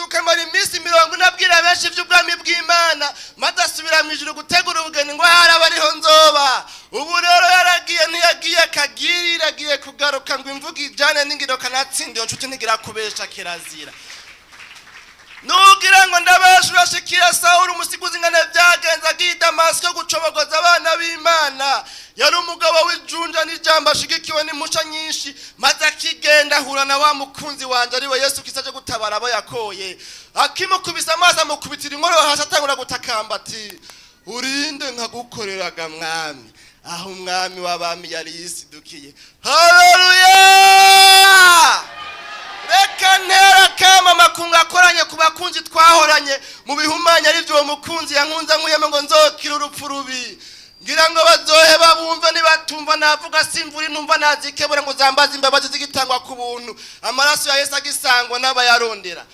Akizuka amara iminsi 40 abwira benshi iby'ubwami bw'Imana, maze asubira mu ijuru gutegura ubugeni ngo ahari abariho nzoba. Ubu rero yaragiye, ntiyagiye akagirira, agiye kugaruka ngo imvugo ijyane n'ingiro. Kanatsinda iyo nshuti ntigira kubesha, kirazira. Nugira ngo ndabesha, urashikira Sawuri umusiguzi ingane byagenze agiye i Damasiko gucobogoza abana b'Imana. Yari umugabo w'ijunja n'ijambo, ashigikiwe n'impusha nyinshi, maze akigenda ahura na wa mukunzi wanje, ariwe Yesu Kristo, aje gutabara abo yakoye. Akimukubise amazi, amukubitira inkoro hasi, atangura gutakamba ati: "Urinde nkagukoreraga, Mwami?" Aho Umwami w'abami yari yisidukiye. Haleluya! Reka ntera kama amakungu akoranye ku bakunzi twahoranye mu bihumanya, aribyo uwo mukunzi yankunze nkuyemo ngo nzokire urupfu rubi. Ngira ngo bazoheba bumve, nibatumva navuga simvura intumva nazikebura ngo zambaze imbabazi zigitangwa ku buntu, amaraso ya Yesu agisangwa n'abayarondera.